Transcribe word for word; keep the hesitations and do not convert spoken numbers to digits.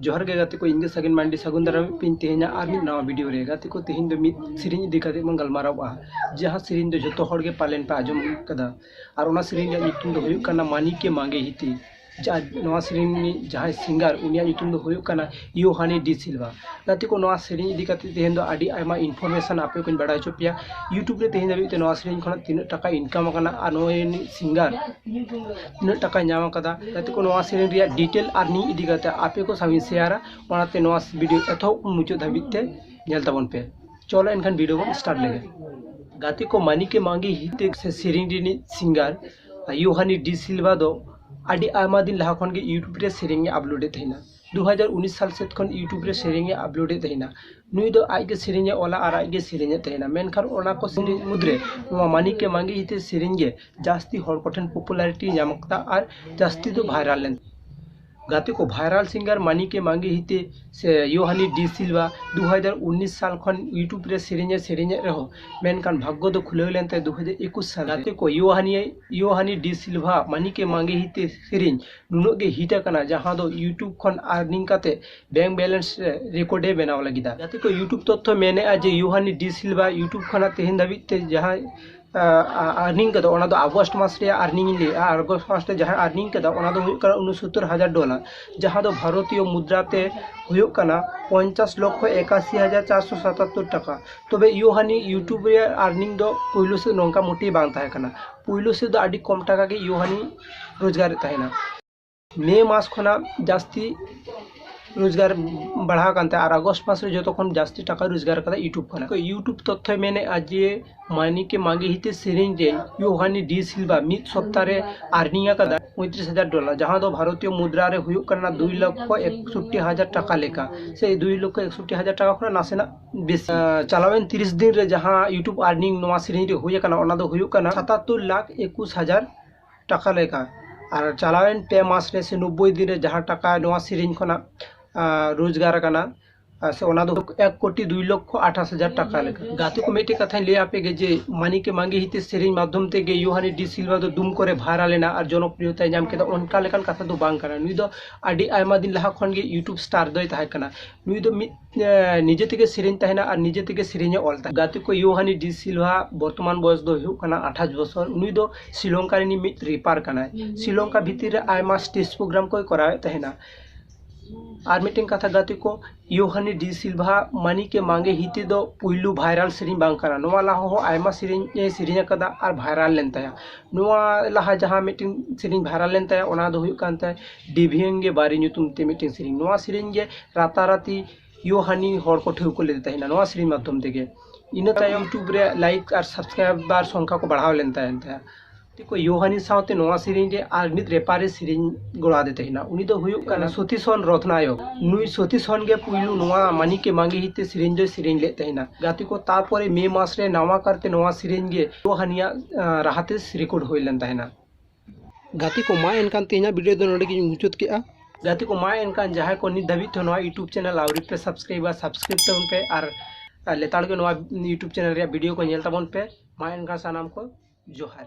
ᱡᱚᱦᱟᱨ ᱜᱮ ᱜᱟᱛᱮ ᱠᱚ, ᱤᱧ ᱜᱮ ᱥᱟᱜᱮᱱ ᱢᱟᱱᱰᱤ᱾ ᱥᱟᱹᱜᱩᱱ ᱫᱟᱨᱟᱢ ᱯᱮ ᱛᱮᱦᱮᱧᱟᱜ ᱟᱨ ᱢᱤᱫ ᱱᱟᱣᱟ ᱵᱷᱤᱰᱤᱭᱳ ᱨᱮ᱾ ᱜᱟᱛᱮ ᱠᱚ, ᱛᱮᱦᱮᱧ ᱫᱚ ᱢᱤᱫ ᱥᱮᱨᱮᱧ ᱤᱫᱤ ᱠᱟᱛᱮ ᱵᱚᱱ ᱜᱟᱞᱢᱟᱨᱟᱣᱼᱟ, ᱡᱟᱦᱟᱸ ᱥᱮᱨᱮᱧ ᱫᱚ ᱡᱚᱛᱚ ᱦᱚᱲ ᱜᱮ ᱯᱟᱞᱮᱱ ᱯᱮ ᱟᱸᱡᱚᱢ ᱠᱟᱫᱟ᱾ ᱟᱨ ᱚᱱᱟ ᱥᱮᱨᱮᱧ ᱨᱮᱭᱟᱜ ᱧᱩᱛᱩᱢ ᱫᱚ ᱦᱩᱭᱩᱜ ᱠᱟᱱᱟ ᱢᱟᱱᱤ ᱠᱮ ᱢᱟᱸᱜᱮ ᱦᱤᱛᱮ᱾ ᱡᱟ-, ᱱᱚᱣᱟ ᱥᱮᱨᱮᱧ ᱨᱤᱱᱤᱡ ᱡᱟᱦᱟᱸᱭ ᱥᱤᱝᱜᱟᱨ, ᱩᱱᱤᱭᱟᱜ ᱧᱩᱛᱩᱢ ᱫᱚ ᱦᱩᱭᱩᱜ ᱠᱟᱱᱟ ᱭᱳᱦᱟᱱᱤ ᱰᱤ ᱥᱤᱞᱵᱷᱟ᱾ ᱜᱟᱛᱮ ᱠᱚ, ᱱᱚᱣᱟ ᱥᱮᱨᱮᱧ ᱤᱫᱤ ᱠᱟᱛᱮ ᱛᱮᱦᱮᱧ ᱫᱚ ᱟᱹᱰᱤ ᱟᱭᱢᱟ ᱤᱱᱯᱷᱚᱨᱢᱮᱥᱚᱱ ᱟᱯᱮ ᱠᱚᱧ ᱵᱟᱲᱟᱭ ᱦᱚᱪᱚ ᱯᱮᱭᱟ᱾ YouTube ᱨᱮ ᱛᱮᱦᱮᱧ ᱫᱷᱟᱹᱵᱤᱡ ᱛᱮ ᱱᱚᱣᱟ ᱥᱮᱨᱮᱧ ᱠᱷᱚᱱᱟᱜ ᱛᱤᱱᱟᱹᱜ ᱴᱟᱠᱟ ᱤᱱᱠᱟᱢ ᱟᱠᱟᱱᱟ ᱟᱨ ᱱᱩᱭ ᱨᱤᱱᱤᱡ ᱥᱤᱝᱜᱟᱨ ᱛᱤᱱᱟᱹᱜ ᱴᱟᱠᱟᱭ ᱧᱟᱢ ᱟᱠᱟᱫᱟ᱾ ᱜᱟᱛᱮ ᱠᱚ, ᱱᱚᱣᱟ ᱥᱮᱨᱮᱧ ᱨᱮᱭᱟᱜ ᱰᱤᱴᱮᱞ ᱟᱨᱱᱤᱝ ᱤᱫᱤ ᱠᱟᱛᱮ ᱟᱯᱮ ᱠᱚ ᱥᱟᱶ ᱤᱧ ᱥᱮᱭᱟᱨᱟ, ᱚᱱᱟᱛᱮ ᱱᱚᱣᱟ ᱵᱷᱤᱰᱤᱭᱳ ᱮᱛᱚᱦᱚᱵ ᱠᱷᱚᱱ ᱢᱩᱪᱟᱹᱫ ᱫᱷᱟᱹᱵᱤᱡ ᱛᱮ ᱧᱮᱞ ᱛᱟᱵᱚᱱ ᱯᱮ᱾ ᱪᱚᱞᱚ ᱮᱱᱠᱷᱟᱱ ᱵᱷᱤᱰᱤᱭᱳ ᱵᱚᱱ ᱥᱴᱟᱨᱴ ᱞᱮᱜᱮ᱾ ᱜᱟᱛᱮ ᱠᱚ, ᱢᱟᱱᱤ ᱠᱮ ᱢᱟᱸᱜᱮ ᱦᱤᱛᱮ ᱥᱮ ᱥᱮᱨᱮᱧ ᱨᱤᱱᱤᱡ ᱥᱤᱝᱜᱟᱨ ᱭᱳᱦᱟᱱᱤ ᱰᱤ ᱥᱤᱞᱵᱷᱟ ᱫᱚ ᱟᱹᱰᱤ ᱟᱭᱢᱟ ᱫᱤᱱ ᱞᱟᱦᱟ ᱠᱷᱚᱱ ᱜᱮ YouTube ᱨᱮ ᱥᱮᱨᱮᱧ ᱮ ᱟᱯᱞᱳᱰ ᱮᱫ ᱛᱟᱦᱮᱱᱟ᱾ ᱫᱩ ᱦᱟᱡᱟᱨ ᱩᱱᱤᱥ ᱥᱟᱞ ᱥᱮᱫ ᱠᱷᱚᱱ YouTube ᱨᱮ ᱥᱮᱨᱮᱧ ᱮ ᱟᱯᱞᱳᱰ ᱮᱫ ᱛᱟᱦᱮᱱᱟ᱾ ᱱᱩᱭ ᱫᱚ ᱟᱡ ᱜᱮ ᱥᱮᱨᱮᱧ ᱮ ᱚᱞᱟ ᱟᱨ ᱟᱡ ᱜᱮ ᱥᱮᱨᱮᱧ ᱮᱫ ᱛᱟᱦᱮᱱᱟ᱾ ᱢᱮᱱᱠᱷᱟᱱ ᱚᱱᱟ ᱠᱚ ᱥᱮᱨᱮᱧ ᱢᱩᱫᱽᱨᱮ ᱱᱚᱣᱟ ᱢᱟᱱᱤ ᱠᱮ ᱢᱟᱸᱜᱮ ᱦᱤᱛᱮ ᱥᱮᱨᱮᱧ ᱜᱮ ᱡᱟᱹᱥᱛᱤ ᱦᱚᱲ ᱠᱚᱴᱷᱮᱱ ᱯᱚᱯᱩᱞᱟᱨᱤᱴᱤ ᱧᱟᱢ ᱠᱟᱫᱟ ᱟᱨ ᱡᱟᱹᱥᱛᱤ ᱫᱚ ᱵᱷᱟᱭᱨᱟᱞ ᱞᱮᱱ᱾ ᱜᱟᱛᱮ ᱠᱚ, ᱵᱷᱟᱭᱨᱟᱞ ᱥᱤᱝᱜᱟᱨ ᱢᱟᱱᱤ ᱠᱮ ᱢᱟᱸᱜᱮ ᱦᱤᱛᱮ ᱥᱮ ᱭᱳᱦᱟᱱᱤ ᱰᱤ ᱥᱤᱞᱵᱷᱟ ᱫᱩ ᱦᱟᱡᱟᱨ ᱩᱱᱤᱥ ᱥᱟᱞ ᱠᱷᱚᱱ YouTube ᱨᱮ ᱥᱮᱨᱮᱧ ᱮ ᱥᱮᱨᱮᱧᱮᱫ ᱨᱮᱦᱚᱸ, ᱢᱮᱱᱠᱷᱟᱱ ᱵᱷᱟᱜᱽᱜᱚ ᱫᱚ ᱠᱷᱩᱞᱟᱹᱣ ᱞᱮᱱ ᱛᱟᱭᱟ ᱫᱩ ᱦᱟᱡᱟᱨ ᱮᱠᱩᱥ ᱥᱟᱞ ᱨᱮ᱾ ᱜᱟᱛᱮ ᱠᱚ, ᱭᱳᱦᱟᱱᱤ, ᱭᱳᱦᱟᱱᱤ ᱰᱤ ᱥᱤᱞᱵᱷᱟ ᱢᱟᱱᱤ ᱠᱮ ᱢᱟᱸᱜᱮ ᱦᱤᱛᱮ ᱥᱮᱨᱮᱧ ᱱᱩᱱᱟᱹᱜ ᱜᱮ ᱦᱤᱴ ᱟᱠᱟᱱᱟ, ᱡᱟᱦᱟᱸ ᱫᱚ YouTube ᱠᱷᱚᱱ ᱟᱨᱱᱤᱝ ᱠᱟᱛᱮ ᱵᱮᱝᱠ ᱵᱮᱞᱮᱱᱥ ᱨᱮ ᱨᱮᱠᱚᱨᱰ ᱮ ᱵᱮᱱᱟᱣ ᱞᱟᱹᱜᱤᱫᱟ᱾ ᱜᱟᱛᱮ ᱠᱚ, YouTube ᱛᱚᱛᱛᱷᱚ ᱢᱮᱱᱮᱜᱼᱟ ᱡᱮ ᱭᱳᱦᱟᱱᱤ ᱰᱤ ᱥᱤᱞᱵᱷᱟ YouTube ᱠᱷᱚᱱᱟᱜ ᱛᱮᱦᱮᱧ ᱫᱷᱟᱹᱵᱤᱡ ᱛᱮ ᱡᱟᱦᱟᱸᱭ ᱟᱨᱱᱤᱝ ᱠᱟᱫᱟ, ᱚᱱᱟ ᱫᱚ ᱟᱜᱚᱥᱴ ᱢᱟᱥ ᱨᱮᱭᱟᱜ ᱟᱨᱱᱤᱝ ᱤᱧ ᱞᱟᱹᱭᱮᱜᱼᱟ᱾ ᱟᱜᱚᱥᱴ ᱢᱟᱥ ᱨᱮ ᱡᱟᱦᱟᱸᱭ ᱟᱨᱱᱤᱝ ᱠᱟᱫᱟ, ᱚᱱᱟ ᱫᱚ ᱦᱩᱭᱩᱜ ᱠᱟᱱᱟ ᱩᱱᱩᱥᱚᱛᱛᱚᱨ ᱦᱟᱡᱟᱨ ᱰᱚᱞᱟᱨ, ᱡᱟᱦᱟᱸ ᱫᱚ ᱵᱷᱟᱨᱚᱛᱤᱭᱚ ᱢᱩᱫᱽᱨᱟ ᱛᱮ ᱦᱩᱭᱩᱜ ᱠᱟᱱᱟ ᱯᱚᱧᱪᱟᱥ ᱞᱚᱠᱠᱷᱚ ᱮᱠᱟᱥᱤ ᱦᱟᱡᱟᱨ ᱪᱟᱨᱥᱚ ᱥᱟᱛᱟᱛᱛᱳᱨ ᱴᱟᱠᱟ᱾ ᱛᱚᱵᱮ ᱭᱳᱦᱟᱱᱤ YouTube ᱨᱮᱭᱟᱜ ᱟᱨᱱᱤᱝ ᱫᱚ ᱯᱳᱭᱞᱳ ᱥᱮᱫ ᱱᱚᱝᱠᱟ ᱢᱚᱴᱮ ᱵᱟᱝ ᱛᱟᱦᱮᱸ ᱠᱟᱱᱟ᱾ ᱯᱳᱭᱞᱳ ᱥᱮᱫ ᱫᱚ ᱟᱹᱰᱤ ᱠᱚᱢ ᱴᱟᱠᱟ ᱜᱮ ᱭᱳᱦᱟᱱᱤ ᱨᱳᱡᱽᱜᱟᱨᱮᱫ ᱛᱟᱦᱮᱱᱟ᱾ ᱢᱮ ᱢᱟᱥ ᱠᱷᱚᱱᱟᱜ ᱡᱟᱹᱥᱛᱤ ᱨᱳᱡᱽᱜᱟᱨ ᱵᱟᱲᱦᱟᱣ ᱠᱟᱱ ᱛᱟᱭᱟ ᱟᱨ ᱟᱜᱚᱥᱴ ᱢᱟᱥ ᱨᱮ ᱡᱚᱛᱚ ᱠᱷᱚᱱ ᱡᱟᱹᱥᱛᱤ ᱴᱟᱠᱟ ᱨᱳᱡᱽᱜᱟᱨ ᱠᱟᱫᱟ YouTube ᱠᱷᱚᱱᱟᱜ᱾ YouTube ᱛᱚᱛᱛᱷᱚᱭ ᱢᱮᱱᱮᱜᱼᱟ ᱡᱮ ᱢᱟᱱᱤ ᱠᱮ ᱢᱟᱸᱜᱮ ᱦᱤᱛᱮ ᱥᱮᱨᱮᱧ ᱨᱮ ᱭᱳᱦᱟᱱᱤ ᱰᱤ ᱥᱤᱞᱵᱷᱟ ᱢᱤᱫ ᱥᱚᱯᱛᱟ ᱨᱮ ᱟᱨᱱᱤᱝ ᱟᱠᱟᱫᱟ ᱯᱚᱸᱭᱛᱨᱤᱥ ᱦᱟᱡᱟᱨ ᱰᱚᱞᱟᱨ, ᱡᱟᱦᱟᱸ ᱫᱚ ᱵᱷᱟᱨᱚᱛᱤᱭᱚ ᱢᱩᱫᱽᱨᱟ ᱨᱮ ᱦᱩᱭᱩᱜ ᱠᱟᱱᱟ ᱫᱩᱭ ᱞᱚᱠᱠᱷᱚ ᱮᱠᱥᱚᱴᱴᱤ ᱦᱟᱡᱟᱨ ᱴᱟᱠᱟ ᱞᱮᱠᱟ, ᱥᱮ ᱫᱩᱭ ᱞᱚᱠᱠᱷᱚ ᱮᱠᱥᱚᱴᱴᱤ ᱦᱟᱡᱟᱨ ᱴᱟᱠᱟ ᱠᱷᱚᱱᱟᱜ ᱱᱟᱥᱮᱱᱟᱜ ᱵᱮᱥᱤ᱾ ᱟᱸ, ᱪᱟᱞᱟᱣᱮᱱ ᱛᱤᱨᱤᱥ ᱫᱤᱱ ᱨᱮ ᱡᱟᱦᱟᱸ YouTube ᱟᱨᱱᱤᱝ ᱱᱚᱣᱟ ᱥᱮᱨᱮᱧ ᱨᱮ ᱦᱩᱭ ᱟᱠᱟᱱᱟ, ᱚᱱᱟ ᱫᱚ ᱦᱩᱭᱩᱜ ᱠᱟᱱᱟ ᱥᱟᱛᱟᱛᱛᱳᱨ ᱞᱟᱠᱷ ᱮᱠᱩᱥ ᱦᱟᱡᱟᱨ ᱴᱟᱠᱟ ᱞᱮᱠᱟ᱾ ᱟᱨ ᱪᱟᱞᱟᱣᱮᱱ ᱯᱮ ᱢᱟᱥ ᱨᱮ ᱥᱮ ᱱᱚᱵᱵᱳᱭ ᱫᱤᱱ ᱨᱮ ᱡᱟᱦᱟᱸ ᱴᱟᱠᱟ ᱱᱚᱣᱟ ᱥᱮᱨᱮᱧ ᱠᱷᱚᱱᱟᱜ, ᱟᱸ, ᱨᱳᱡᱽᱜᱟᱨ ᱟᱠᱟᱱᱟ, ᱟᱨ ᱥᱮ ᱚᱱᱟ ᱫᱚ ᱮᱠ ᱠᱳᱴᱤ ᱫᱩᱭ ᱞᱚᱠᱷᱚ ᱟᱴᱷᱟᱥ ᱦᱟᱡᱟᱨ ᱴᱟᱠᱟ ᱞᱮᱠᱟ᱾ ᱜᱟᱛᱮ ᱠᱚ, ᱢᱤᱫᱴᱮᱡ ᱠᱟᱛᱷᱟᱧ ᱞᱟᱹᱭ ᱟᱯᱮ ᱜᱮ ᱡᱮ ᱢᱟᱱᱤ ᱠᱮ ᱢᱟᱝᱜᱮ ᱦᱤ ᱛᱮ ᱥᱮᱨᱮᱧ ᱢᱟᱫᱽᱫᱷᱚᱢ ᱛᱮᱜᱮ ᱭᱳᱦᱟᱱᱤ ᱰᱤ ᱥᱤᱞᱵᱷᱟ ᱫᱚ ᱫᱩᱢ ᱠᱚᱨᱮ ᱵᱷᱟᱭᱨᱟᱞ ᱮᱱᱟ ᱟᱨ ᱡᱚᱱᱚᱯᱨᱤᱭᱚᱛᱟᱭ ᱧᱟᱢ ᱠᱮᱫᱟ, ᱚᱱᱠᱟ ᱞᱮᱠᱟᱱ ᱠᱟᱛᱷᱟ ᱫᱚ ᱵᱟᱝ ᱠᱟᱱᱟ᱾ ᱱᱩᱭ ᱫᱚ ᱟᱹᱰᱤ ᱟᱭᱢᱟ ᱫᱤᱱ ᱞᱟᱦᱟ ᱠᱷᱚᱱ ᱜᱮ YouTube star ᱫᱚᱭ ᱛᱟᱦᱮᱸ ᱠᱟᱱᱟ᱾ ᱱᱩᱭ ᱫᱚ ᱢᱤᱫ, ᱮ, ᱱᱤᱡᱮ ᱛᱮᱜᱮ ᱥᱮᱨᱮᱧ ᱛᱟᱦᱮᱱᱟ ᱟᱨ ᱱᱤᱡᱮ ᱛᱮᱜᱮ ᱥᱮᱨᱮᱧᱮ ᱚᱞ ᱛᱟᱦᱮᱸ᱾ ᱜᱟᱛᱮ ᱠᱚ, ᱭᱳᱦᱟᱱᱤ ᱰᱤ ᱥᱤᱞᱵᱷᱟ ᱵᱚᱨᱛᱚᱢᱟᱱ ᱵᱚᱭᱚᱥ ᱫᱚ ᱦᱩᱭᱩᱜ ᱠᱟᱱᱟ ᱟᱴᱷᱟᱥ ᱵᱚᱪᱷᱚᱨ᱾ ᱩᱱᱤ ᱫᱚ ᱥᱨᱤᱞᱚᱝᱠᱟ ᱨᱤᱱᱤᱡ ᱢᱤᱫ ᱨᱮᱯᱟᱨ ᱠᱟᱱᱟᱭ᱾ ᱥᱨᱤᱞᱚᱝᱠᱟ ᱵᱷᱤᱛᱤᱨ ᱨᱮ ᱟᱭᱢᱟ ᱥᱴᱮᱡᱽ ᱯᱨᱳᱜᱨᱟᱢ ᱠᱚᱭ ᱠᱚᱨᱟᱣᱮᱫ ᱛᱟᱦᱮᱱᱟ᱾ ᱟᱨ ᱢᱤᱫᱴᱮᱱ ᱠᱟᱛᱷᱟ ᱜᱟᱛᱮ ᱠᱚ, ᱭᱳᱦᱟᱱᱤ ᱰᱤ ᱥᱤᱞᱵᱷᱟ ᱢᱟᱱᱤ ᱠᱮ ᱢᱟᱝᱜᱮ ᱦᱤ ᱛᱮ ᱫᱚ ᱯᱩᱭᱞᱩ ᱵᱷᱟᱭᱨᱟᱞ ᱥᱮᱨᱮᱧ ᱵᱟᱝ ᱠᱟᱱᱟ᱾ ᱱᱚᱣᱟ ᱞᱟᱦᱟ ᱦᱚᱸ ᱟᱭᱢᱟ ᱥᱮᱨᱮᱧ ᱮ ᱥᱮᱨᱮᱧ ᱟᱠᱟᱫᱟ ᱟᱨ ᱵᱷᱟᱭᱨᱟᱞ ᱞᱮᱱ ᱛᱟᱭᱟ᱾ ᱱᱚᱣᱟ ᱞᱟᱦᱟ ᱡᱟᱦᱟᱸ ᱢᱤᱫᱴᱮᱱ ᱥᱮᱨᱮᱧ ᱵᱷᱟᱭᱨᱟᱞ ᱞᱮᱱ ᱛᱟᱭᱟ, ᱚᱱᱟ ᱫᱚ ᱦᱩᱭᱩᱜ ᱠᱟᱱ ᱛᱟᱭ ᱰᱤᱵᱷᱤᱭᱟᱝ ᱜᱮ ᱵᱟᱨᱤ ᱧᱩᱛᱩᱢ ᱛᱮ ᱢᱤᱫᱴᱮᱱ ᱥᱮᱨᱮᱧ᱾ ᱱᱚᱣᱟ ᱥᱮᱨᱮᱧ ᱜᱮ ᱨᱟᱛᱟᱨᱟᱛᱤ ᱭᱳᱦᱟᱱᱤ ᱦᱚᱲ ᱠᱚ ᱴᱷᱟᱹᱣᱠᱟᱹ ᱞᱮᱫᱮ ᱛᱟᱦᱮᱱᱟ ᱱᱚᱣᱟ ᱥᱮᱨᱮᱧ ᱢᱟᱫᱽᱫᱷᱚᱢ ᱛᱮᱜᱮ᱾ ᱤᱱᱟᱹ ᱛᱟᱭᱚᱢ YouTube ᱨᱮ like ᱟᱨ subscriber ᱥᱚᱝᱠᱷᱟ ᱠᱚ ᱵᱟᱲᱦᱟᱣ ᱞᱮᱱ ᱛᱟᱭᱟ᱾ ᱛᱮ ᱠᱚ ᱭᱳᱦᱟᱱᱤ ᱥᱟᱶᱛᱮ ᱱᱚᱣᱟ ᱥᱮᱨᱮᱧ ᱨᱮ ᱟᱨ ᱢᱤᱫ ᱨᱮᱯᱟᱨᱮ ᱥᱮᱨᱮᱧ ᱜᱚᱲᱚ ᱟᱫᱮ ᱛᱟᱦᱮᱱᱟ᱾ ᱩᱱᱤ ᱫᱚ ᱦᱩᱭᱩᱜ ᱠᱟᱱᱟ ᱥᱚᱛᱤᱥᱚᱱ ᱨᱚᱛᱷᱱᱟᱭᱚᱠ᱾ ᱱᱩᱭ ᱥᱚᱛᱤᱥᱚᱱ ᱜᱮ ᱯᱩᱭᱞᱩ ᱱᱚᱣᱟ ᱢᱟᱱᱤ ᱠᱮ ᱢᱟᱝᱜᱮ ᱦᱤ ᱛᱮ ᱥᱮᱨᱮᱧ ᱫᱚᱭ ᱥᱮᱨᱮᱧ ᱞᱮᱫ ᱛᱟᱦᱮᱱᱟ᱾ ᱜᱟᱛᱮ ᱠᱚ, ᱛᱟᱨᱯᱚᱨᱮ ᱢᱮ ᱢᱟᱥ ᱨᱮ ᱱᱟᱣᱟ ᱠᱟᱨᱛᱮ ᱱᱚᱣᱟ ᱥᱮᱨᱮᱧ ᱜᱮ ᱭᱳᱦᱟᱱᱤᱭᱟᱜ, ᱟᱸ, ᱨᱟᱦᱟ ᱛᱮ ᱨᱮᱠᱚᱨᱰ ᱦᱩᱭ ᱞᱮᱱ ᱛᱟᱦᱮᱱᱟ᱾ ᱜᱟᱛᱮ ᱠᱚ, ᱢᱟ ᱮᱱᱠᱷᱟᱱ ᱛᱮᱦᱮᱧᱟᱜ ᱵᱷᱤᱰᱤᱭᱳ ᱫᱚ ᱱᱚᱰᱮ ᱜᱤᱧ ᱢᱩᱪᱟᱹᱫ ᱠᱮᱜᱼᱟ᱾ ᱜᱟᱛᱮ ᱠᱚ, ᱢᱟ ᱮᱱᱠᱷᱟᱱ ᱡᱟᱦᱟᱸᱭ ᱠᱚ ᱱᱤᱛ ᱫᱷᱟᱹᱵᱤᱡ ᱛᱮ ᱱᱚᱣᱟ YouTube ᱪᱮᱱᱮᱞ ᱟᱹᱣᱨᱤ ᱯᱮ ᱥᱟᱵᱥᱠᱨᱟᱭᱤᱵᱟ, ᱥᱟᱵᱥᱠᱨᱟᱭᱤᱵ ᱛᱟᱵᱚᱱ ᱯᱮ ᱟᱨ, ᱟᱨ ᱞᱮᱛᱟᱲ ᱜᱮ ᱱᱚᱣᱟ YouTube ᱪᱮᱱᱮᱞ ᱨᱮᱭᱟᱜ ᱵᱷᱤᱰᱤᱭᱳ ᱠᱚ ᱧᱮᱞ ᱛᱟᱵᱚᱱ ᱯᱮ᱾ ᱢᱟ ᱮᱱᱠᱷᱟᱱ ᱥᱟᱱᱟᱢ ᱠᱚ ᱡᱚᱦᱟᱨ᱾